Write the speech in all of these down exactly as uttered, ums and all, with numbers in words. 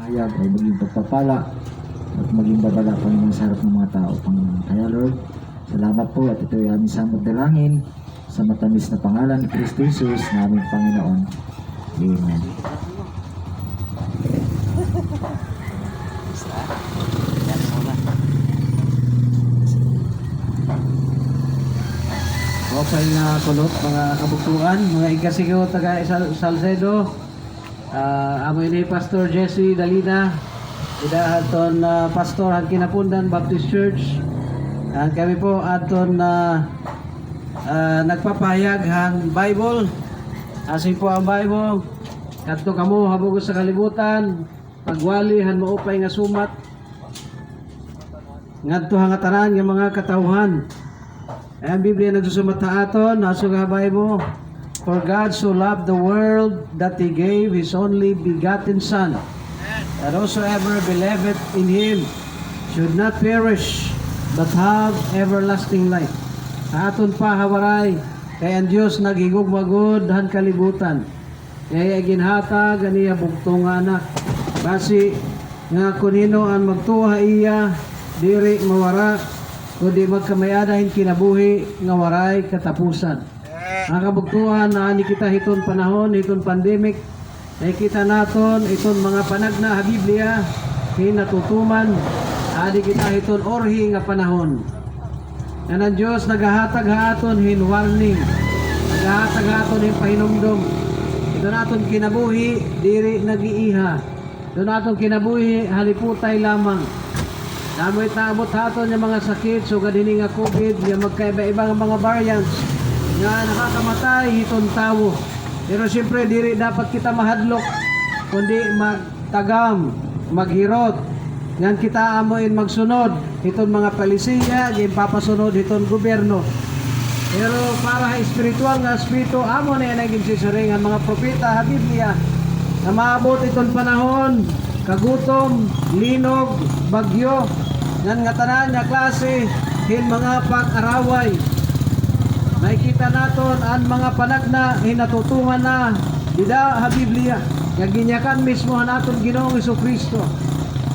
Hayag ay maging pagpapala at maging babala, Panginoon, sa harap ng mga tao, Panginoon. Kaya, Lord, salamat po at ito ay aming samot dalangin sa matamis na pangalan ni Kristo Jesus na aming Panginoon. Amen. Okay nga kulot, mga kabugtoan, mga igkasigo taga Sal-, Salcedo. Ah, amo ini Pastor Jesse Dalina. Ida aton, ah, pastor han Kinapundan Baptist Church. Ah, kami po aton, ah, ah, nagpapahayag han Bible. Asing po an Bible, kadto kamo ha bug-os nga kalibutan, pagwali han maupay nga sumat ngadto ha ngatanan nga mga katawhan. Ay an Biblia nagsusumat ha aton, nasugad ha Bible, "For God so loved the world that He gave His only begotten Son, that whosoever believeth in Him should not perish, but have everlasting life." Ha aton pa ha Waray, kay an Dios naghigugma gud han kalibutan. Iya ginhatag an iya bugtong nga Anak, basi nga kon hin-o an magtuo ha iya, diri mawara, kundi magkamay-ada hin kinabuhi nga waray katapusan. Mga kabugtoan, naani kita hiton panahon hiton pandemic, nakikita naton iton mga panagna ha Biblia hin natutuman. Adi kita hiton urhi nga panahon. Ngan an Dios nagahatag ha aton hin warning, nagahatag ha aton hin pahinumdom. Iton aton kinabuhi diri nag-iiha. Iton aton kinabuhi haliputay lamang. Damo it naabot ha aton nga mga sakit, sugad hini nga COVID, nga magkaiba-iba nga mga variants nga nakakamatay hiton tawo. Pero siyempre, diri dapat kita mahadlok, kundi mag- tagam, maghirot, ngan kita amo in magsunod hiton mga palisiya ginpapasunod hiton gobyerno. Pero para ha espiritual nga aspeto, amo na ini an ginsiring han mga propeta ha Biblia, nga maabot iton panahon, kagutom, linog, bagyo, ngan ngatanan nga klase hin mga pag-araway. Makikita naton an mga panagna hin natutuman na dida ha Biblia, nga ginyakan mismo han aton Ginoong Jesu-Cristo.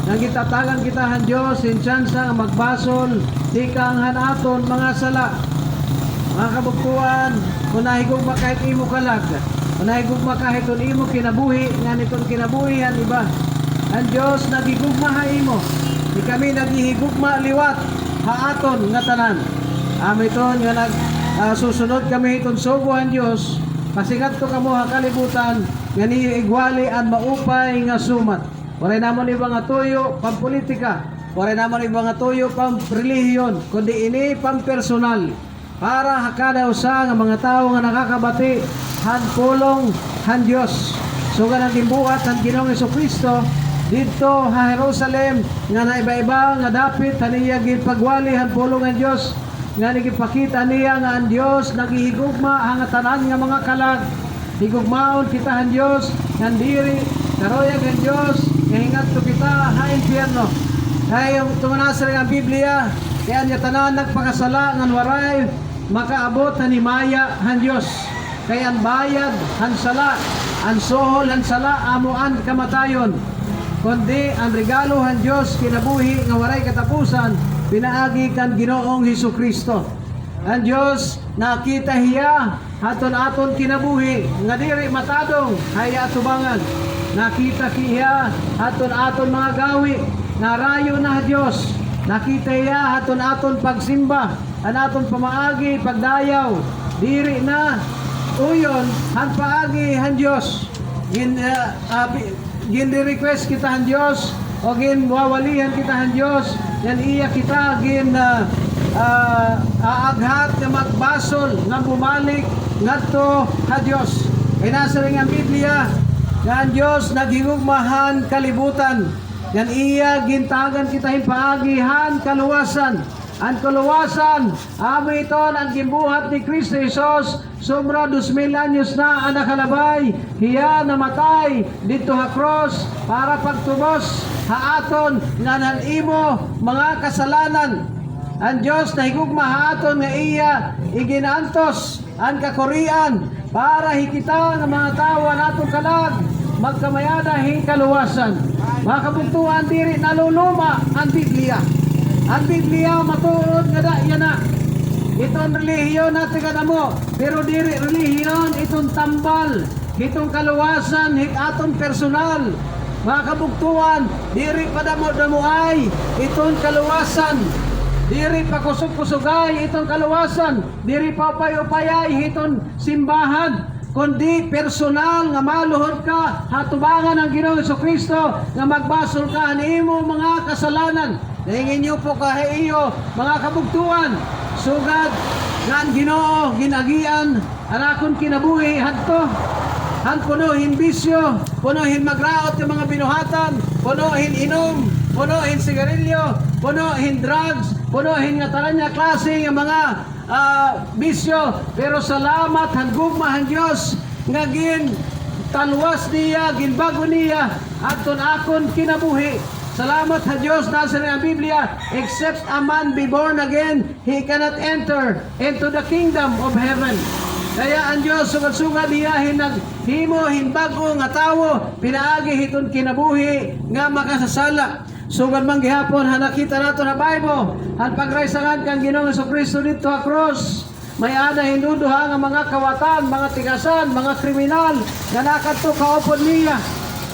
Nga gintatagan kita han Dios hin tsansa nga magbasol tikang han aton mga sala. Mga kabugtoan, kon nahigugma ka hit imo kalag, kon nahigugma ka hiton imo kinabuhi, ngan hiton kinabuhi han iba, an Dios naghigugma ha imo. Di kami naghihigugma liwat ha aton ngatanan. Amo iton nga nag-, ah, susunod kami hiton sugo han Dios, pasingadto kamo ha kalibutan, ngan iyo igwali an maupay nga sumat. Waray namon iba nga tuyo pampolitika, waray namon iba nga tuyo pamrelihiyon, kundi ini pampersonal. Para ha kada usa nga mga tawo nga nakakabati han pulong han Dios. Sugad han ginbuhat han Ginoong Jesu-Cristo didto ha Jerusalem, nga naiba-iba nga dapit han iya ginpagwali han pulong han Dios, nga ginpakita niya nga an Dios naghihigugma ha ngatanan nga mga kalag. Higugmaon kita han Dios, ngan diri karuyag han Dios nga hingadto kita ha impyerno. Kay tungod nasiring an Biblia, kay an ngatanan nagpakasala ngan waray makaabot han himaya han Dios. Kay an bayad han sala, an suhol han sala, amo an kamatayon. Kundi an regalo han Dios, kinabuhi nga waray katapusan, pinaagi kan Ginoong Jesu-Cristo. An Dios, nakita hiya hadton aton kinabuhi nga diri matadong ha iya atubangan. Nakita hiya hadton aton mga gawi nga harayo na ha Dios. Nakita hiya hadton aton pagsimba, an aton pamaagi, pagdayaw. Diri na uyon han paagi han Dios. Gin-, ah, ah, bi-, ginre-request kita han Dios, o ginwawalihan kita han Dios, ngan iya kita gin, ah, ah, aaghat nga magbasol, nga bumalik ngadto ha Dios. Kay nasiring an Biblia, nga an Dios naghigugma han kalibutan, ngan iya gintagan kita hin paagi han kaluwasan. An kaluwasan, amo iton an ginbuhat ni Cristo Jesus, sobra dos mil anyos na an nakalabay, hiya namatay didto ha krus para pagtubos ha aton ngan han imo mga kasalanan. An Dios nahigugma ha aton nga iya igin-antos an kakurian para hi kita nga mga tawo an aton kalag magkamay-ada hin kaluwasan. Mga kabugtoan, diri naluluma an Biblia. An Biblia matuod ngada yana. Iton relihiyon natin kadamo, pero diri relihiyon iton tambal hiton kaluwasan hit aton personal. Mga kabugtoan, diri padamo-damoay iton kaluwasan. Diri pakusog-kusogay iton kaluwasan. Diri paupay-upayay hiton simbahan, kundi personal nga maluhod ka ha atubangan han Ginoong Jesucristo nga magbasol ka han imo mga kasalanan. Nahinginyupo ka ha iyo mga kabugtoan, sugad nga an Ginoo gin-agian an akon kinabuhi hadto han puno hin bisyo, puno hin magraot nga mga binuhatan, puno hin inom, puno hin sigarilyo, puno hin drugs, puno hin ngatanan nga klase nga mga ah, bisyo, pero salamat han gugma han Dios nga gintalwas niya, ginbag-o niya adton akon kinabuhi. Salamat ha Dios, nasiring an Biblia, "Except a man be born again, he cannot enter into the kingdom of heaven." Kaya an Dios, sugad-sugad hiya hin naghimo hin bag-o nga tawo, pinaagi hiton kinabuhi nga makasasala. Sugad man gihapon han nakita naton ha Bible, han pagraysangan kan Ginoong Jesucristo didto ha krus. May-ada hin duduha nga mga kawatan, mga tigasan, mga kriminal nga nakadto kaupod niya.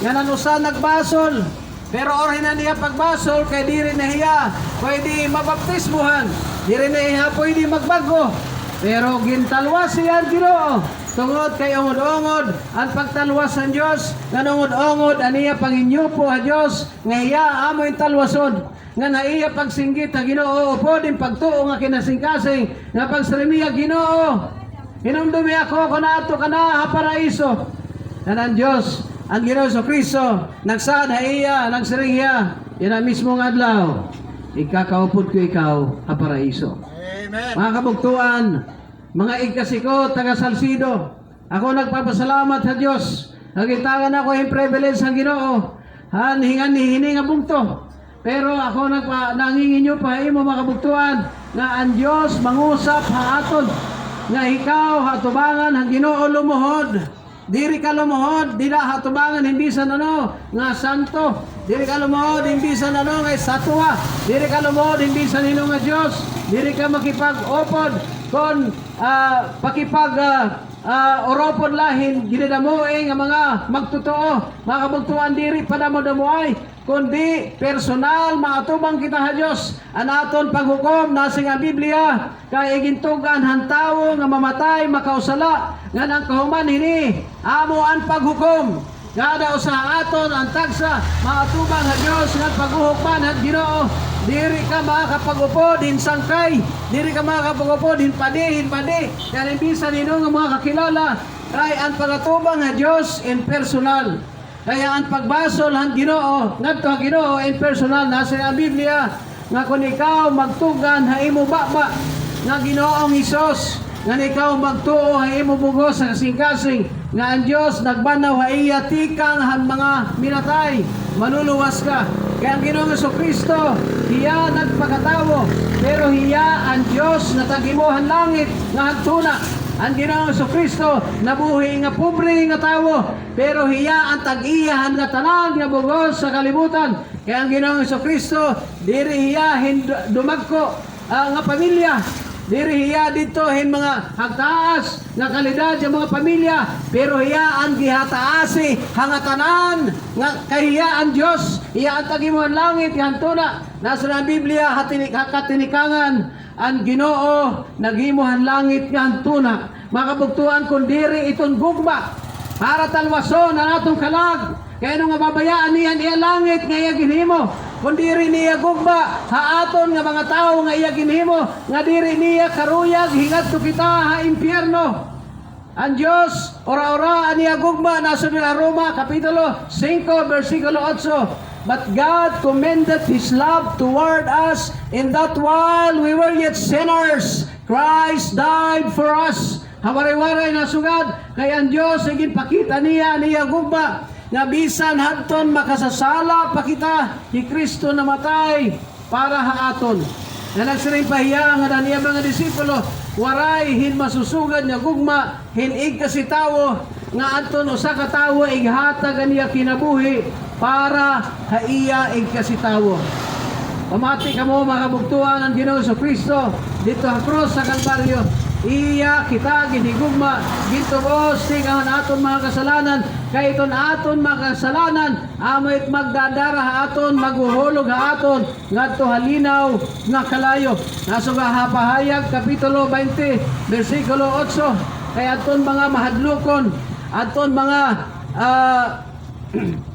Ngan an usa nagbasol, pero orhi na niya pagbasol kay diri na hiya pwede mabaptismohan, diri na hiya pwede magbag-o. Pero gintalwas hiya han Ginoo tungod kay ungod-ungod an pagtalwas han Dios, ngan ungod-ungod an iya panginyupo ha Dios, nga hiya amo in talwason, ngan ha iya pagsinggit ha Ginoo upod in pagtuo nga kinasingkasing, nga pagsiring niya, "Ginoo, hinumdumi ako kon aadto ka na ha paraiso." Ngan an Dios, an Ginoo Jesucristo, nagsaad ha iya, nagsiring hiya, yana mismo nga adlaw, ikakaupod ko ikaw ha paraiso. Amen. Mga kabugtoan, mga igkasi ko, taga Salcedo, ako nagpapasalamat ha Dios nga gintagan ako hin privilege han Ginoo han hinganhi hini nga bungto. Pero ako nagpa-, nanginginyupo ha imo, mga kabugtoan, nga an Dios mangusap ha aton, nga ikaw ha atubangan han Ginoo lumuhod. Diri ka lumuhod dida ha atubangan hin bisan ano nga santo. Diri ka lumuhod hin bisan ano nga estatwa. Diri ka lumuhod hin bisan hin-o nga dios. Diri ka makipag-upod kon ah, pakipag, ah, ah, urupod la hin ginadamoi nga mga magtotoo, mga kabugtoan, diri padamo-damoay, kundi personal, maatubang kita ha Dios. An aton paghukom, nasiring an Biblia, kay igintug-an han tawo nga mamatay makausa la, ngan an kahuman hini amo an paghukom. Kada usa ha aton, an tagsa, maatubang ha Dios ngan paghuhukman han Ginoo. Diri ka makakapag-upod hin sangkay, diri ka makakapag-upod hin padi, hin padi, ngan hin bisan hin-o nga mga kakilala, kay an pag-atubang ha Dios in personal. Kaya an pagbasol han Ginoo ngadto ha Ginoo in personal, nasiring an Biblia, nga kon ikaw magtug-an ha imo baba nga Ginoong Hesus, ngan ikaw magtuo ha imo bug-os nga kasingkasing nga an Dios nagbanhaw ha iya tikang han mga minatay, maluluwas ka. Kay an Ginoong Jesucristo, hiya nagpakatawo, pero hiya an Dios nga tag-imo han langit ngan han tuna. An Ginoong Jesucristo nabuhi nga pobre nga tawo, pero hiya an tag-iya han ngatanan nga bug-os sa kalibutan. Kay an Ginoong Jesucristo, diri hiya hin du-, dumagko, ah, nga pamilya. Diri hiya didto hin mga hagtaas nga kalidad nga mga pamilya, pero hiya an gihataasi ha ngatanan nga kay hiya an Dios, hiya an tag-imo han langit ngan han tuna. Nasiring an Biblia ha tini-, ha katinikangan, an Ginoo naghimo han langit ngan han tuna. Mga kabugtoan, kon diri iton gugma para talwason an aton kalag, kay ano nga babayaan niya an iya langit nga iya ginhimo? Kon diri niya gugma ha aton nga mga tawo nga iya ginhimo, nga diri niya karuyag hingadto kita ha impyerno. An Dios, ura-ura an iya gugma, nasiring ha Roma, Kapitulo singko, bersikulo otso, "But God commended His love toward us, in that while we were yet sinners, Christ died for us." Ha Waray-Waray nasugad, kay an Dios, iginpakita niya an iya gugma, nga bisan hadton makasasala pa kita, hi Cristo namatay para ha aton. Nga nagsiring pa hiya nga an iya mga disipulo, waray hin masusugad nga gugma hin igkasi tawo, nga adton usa ka tawo ighatag an iya kinabuhi para ha iya igkasitawo. Pamati kamo, mga kabugtoan, an Ginoong Jesucristo didto ha krus sa Kalbaryo. Iya kita ginhigugma, gintubos tikang han aton mga kasalanan, kay iton aton mga kasalanan amo it magdadara ha aton, maghuhulog ha aton ngadto ha linaw nga kalayo. Nasuga ha Pahayag, Kapitulo twenty, bersikulo otso, kay adton mga mahadlukon, adton mga, ah,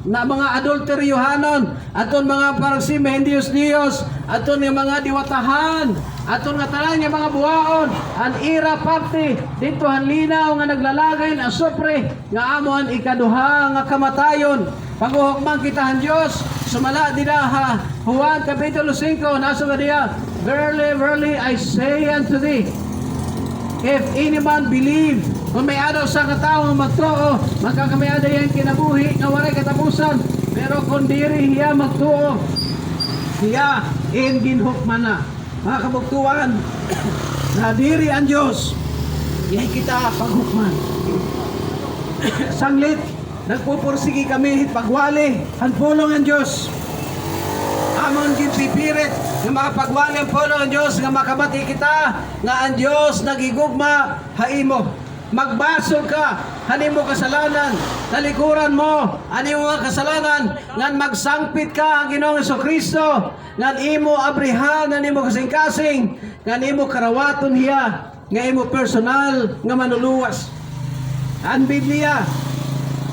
na mga adulteryohanon, adton mga paragsimba, hindiyos-diyos, adton nga mga diwatahan, adton nga tanan nga mga buhaon, an ira parte didto han linaw nga naglalagay hin asupre, nga amo an ikaduha nga kamatayon. Paghuhukman kita han Dios, sumala dida ha Juan Kapitulo singko, nasuga diha, "Verily, verily, I say unto thee, if any man believe," kon may-ada usa ka tawo nga magtuo, magkakamay-ada hiya hin kinabuhi nga waray katapusan. Pero kon diri hiya magtuo, hiya in ginhukman na. Mga kabugtoan, nadiri an Dios nga kita paghukman. Sanglit, nagpupursigi kami hin pagwali han pulong han Dios. Amon ginpipirit nga makapagwali han pulong han Dios, nga makabati kita nga an Dios naghigugma ha imo. Magbasol ka han imo kasalanan, talikuran mo an imo mga kasalanan, ngan magsangpit ka ha Ginoong Jesucristo, ngan imo abrihan an imo kasingkasing, ngan imo karawaton hiya nga imo personal nga manluluwas. An Biblia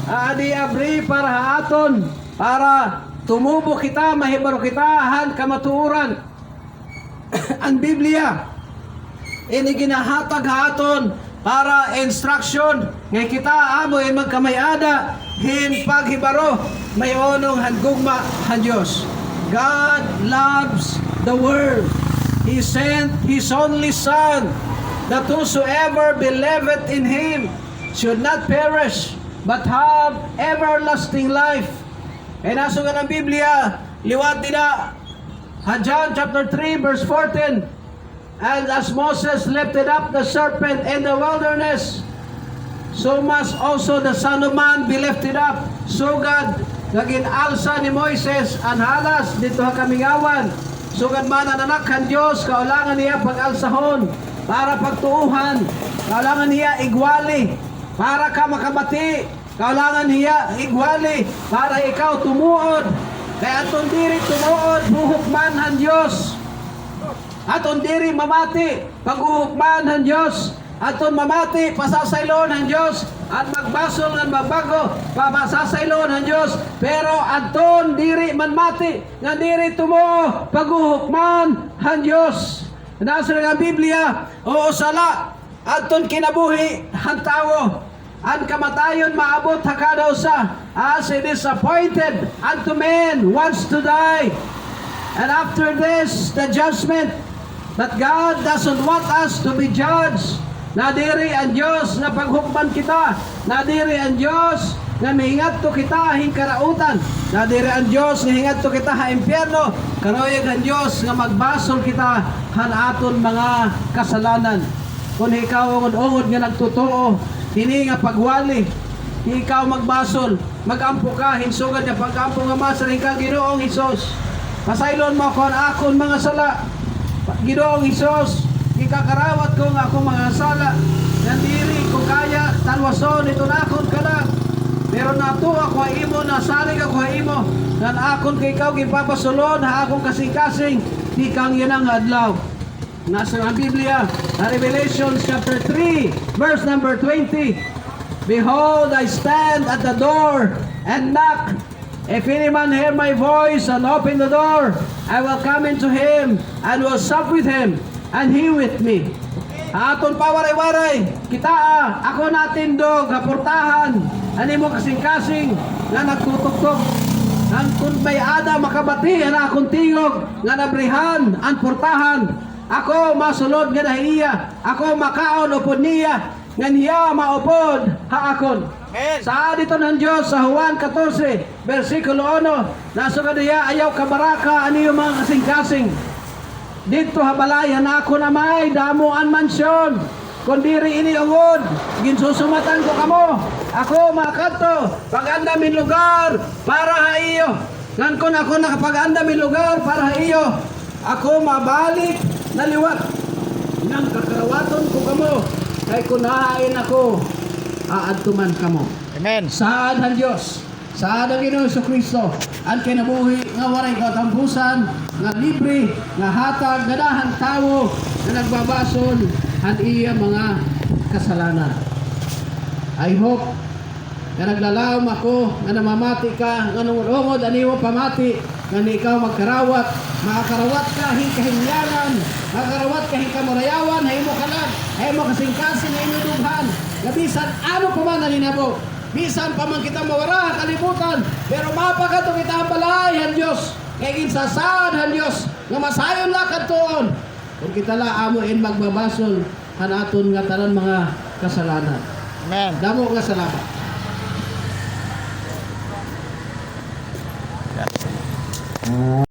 aadi abri para ha aton, para tumubo kita, mahibaro kita han kamatuoran. An Biblia ini ginahatag ha aton para instruction, nga kita amo in magkamay-ada hin paghibaro, mahiunong han gugma han Dios. God loves the world. He sent His only Son, that whosoever believeth in Him should not perish, but have everlasting life. Kay nasugat an Biblia, liwat dida ha John chapter three, verse fourteen, "And as Moses lifted up the serpent in the wilderness, so must also the Son of Man be lifted up." Sugad nga gin-alsa ni Moises an halas didto ha kamingawan, sugad man an Anak han Dios, kahulangan hiya pag-alsahon para pagtuohan, kahulangan hiya igwali para ka makabati, kahulangan hiya igwali para ikaw tumuod. Kay adton diri tumuod, huhukman han Dios. Adton diri mamati, paghuhukman han Dios. Adton mamati, pasasayloon han Dios. An magbasol ngan magbag-o, pa-, pasasayloon han Dios. Pero adton diri man mati, ngan diri tumuo, paghuhukman han Dios. Nasiring an Biblia, o sala adton kinabuhi han tawo. An kamatayon maabot ha kada usa, as it is appointed unto men once to die, and after this, the judgment. But God doesn't want us to be judged. Nadiri an Dios nga paghukman kita. Nadiri an Dios nga mihingadto kita hin karautan. Nadiri an Dios nga hingadto kita ha impyerno. Karuyag han Dios nga magbasol kita han aton mga kasalanan. Kon ikaw ungod-ungod nga nagtutuo hini nga pagwali, ikaw magbasol, mag-ampo ka hin sugad nga pag-ampo nga masiring ka, "Ginoong Hesus, pasayloon mo ako han akon mga sala. Ginoong Hesus, gikakarawat ko nga akon mga sala, ngan diri ko kaya talwason iton akon kalag. Pero natuo ako ha imo, nasalig ako ha imo, ngan akon ka ikaw ginpabasolon ha akon kasingkasing tikang yana nga adlaw." Nasiring an Biblia ha Revelation chapter three, verse number twenty, "Behold, I stand at the door and knock. If any man hear my voice and open the door, I will come into him and will sup with him, and he with me." Ha aton pawaray-waray, kitaa, ako natindog ha portahan han imo kasingkasing nga nagtutuktok. Ngan kon may-ada makabati han akon tingog, ngan abrihan an portahan, ako masulod ngada ha iya, ako makaon upod niya, ngan hiya maupod ha akon. Amen. Saad iton han Dios ha Juan katorse, bersikulo uno, nasugat hiya, "Ayaw kabaraka an iyo mga kasingkasing. Didto ha balay han akon Amay damo an mansyon. Kon diri ini ungod, ginsusumatan ko kamo. Ako makadto pag-andam hin lugar para ha iyo. Ngan kon ako nakapag-andam hin lugar para ha iyo, ako mabalik na liwat. Ngan kakarawaton ko kamo, kay kon hain ako, aadto man kamo. Amen. Saad han Dios, saad han Ginoong Jesucristo, an kinabuhi nga waray katampusan, nga libre, nga hatag ngada han tawo nga nagbabasol han iya mga kasalanan. I hope nga naglalaom ako nga namamati ka, nga nangurungod an imo pamati, nga ikaw magkarawat, makakarawat ka hin kahimyangan, makakarawat ka hin kamurayawan ha imo kalag, ha imo kasingkasing, ha imo dughan, nga bisan ano pa man an hinabo, bisan pa man kita mawara ha kalibutan, pero mapakadto kita ha balay han Dios, kay ginsasaad han Dios nga masayon la kadtuon kon kita la amo in magbabasol han aton nga tanan mga kasalanan. Amen. Damo nga salamat.